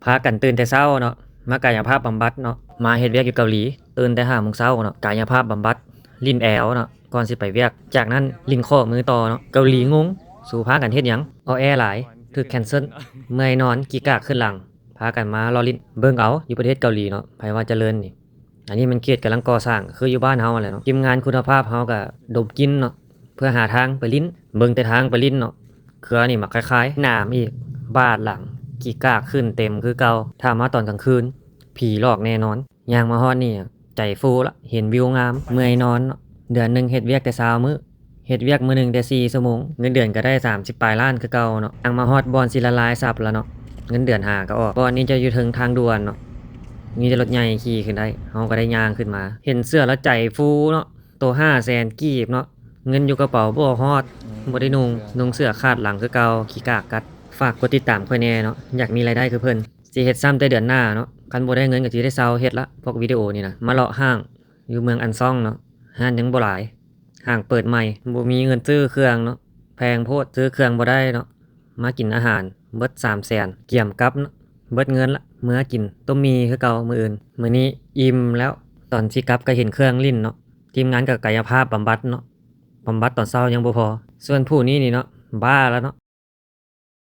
ພາກັນຕື່ນແຕ່ເຊົ້າເນາະ ມາກາຍະພາບບຳບັດເນາະ ມາເຮັດວຽກຢູ່ເກົາຫຼີ ຕື່ນແຕ່ຫ້າໂມງເຊົ້າເນາະ ກາຍະພາບບຳບັດ ຫຼິ້ນແອວເນາະ ກ່ອນຊິໄປວຽກ ຈາກນັ້ນຫຼິ້ນຂໍ້ມືຕໍ່ເນາະ ເກົາຫຼີງົງ ສູພາກັນເຮັດຫຍັງ? ອອແອຫຼາຍ ຖືກແຄນເຊິນ ເມື່ອຍນອນ ກີກາກຂຶ້ນຫຼັງ ພາກັນມາເລາະຫຼິ້ນ ເບິ່ງເອົາ ຢູ່ປະເທດເກົາຫຼີເນາະ ໃຜວ່າຈະເລີນນີ້ ອັນນີ້ມັນເຂດກຳລັງກໍ່ສ້າງ ຄືຢູ່ບ້ານເຮົາຫັ້ນແຫຼະເນາະ ທີມງານຄຸນນະພາບເຮົາກະດົມກິ່ນເນາະ ເພື່ອຫາທາງໄປຫຼິ້ນ ເບິ່ງແຕ່ທາງໄປຫຼິ້ນເນາະ ເຄືອນີ້ມັກຄາຍໆ ໜາມອີກ ບາດຫຼັງ ກີກາກຂຶ້ນເຕັມຄືເກົ່າ ຖ້າມາຕອນກາງຄືນ ຜີຫຼອກແນ່ນອນ ຍ່າງມາຮອດນີ້ ໃຈຟູລະ ເຫັນວິວງາມ ເມື່ອຍນອນເນາະ ເດືອນໜຶ່ງເຮັດວຽກແຕ່ຊາວມື້ ເຮັດວຽກມື້ໜຶ່ງແຕ່ສີ່ຊົ່ວໂມງ ເງິນເດືອນກະໄດ້ສາມສິບປາຍລ້ານຄືເກົ່າເນາະ ຍ່າງມາຮອດບ່ອນຊິລະລາຍຊັບລະເນາະ ເງິນເດືອນຫາກະອອກ ບ່ອນນີ້ຈະຢູ່ເທິງທາງດ່ວນເນາະ ມີແຕ່ລົດໃຫຍ່ຂີ່ຂຶ້ນໄດ້ ເຮົາກະໄດ້ຍ່າງຂຶ້ນມາ ເຫັນເສື້ອລະໃຈຟູເນາະ ໂຕຫ້າແສນກີບເນາະ ເງິນຢູ່ກະເປົາບໍ່ຮອດ ບໍ່ໄດ້ນຸ່ງ ນຸ່ງເສື້ອຂາດຫຼັງຄືເກົ່າ ຂີ້ກາກກັດ ຝາກກົດຕິດຕາມຂ້ອຍແນ່ເນາະ ຢາກມີລາຍໄດ້ຄືເພິ່ນ ຊິເຮັດຊ້ຳແຕ່ເດືອນໜ້າເນາະ ຄັນບໍ່ໄດ້ເງິນກະຊິໄດ້ເຊົາເຮັດລະ ພວກວິດີໂອນີ້ນະ ມາເລາະຫ້າງ ຢູ່ເມືອງອັນຊອງເນາະ ຮ້ານຍັງບໍ່ຫຼາຍ ຫ້າງເປີດໃໝ່ ບໍ່ມີເງິນຊື້ເຄື່ອງເນາະ ແພງໂພດ ຊື້ເຄື່ອງບໍ່ໄດ້ເນາະ ມາກິນອາຫານເບິດສາມແສນ ກຽມກັບເນາະ ເບິດເງິນລະ ເມືອກິນຕົ້ມໝີ່ຄືເກົ່າມື້ອື່ນ ມື້ນີ້ອີ່ມແລ້ວ ຕອນຊິກັບກະເຫັນເຄື່ອງຫຼິ້ນເນາະ ທີມງານກະກາຍະພາບບຳບັດເນາະ ບຳບັດຕອນເຊົ້າຍັງບໍ່ພໍ ສ່ວນຜູ້ນີ້ນີ້ເນາະ ບ້າລະເນາະ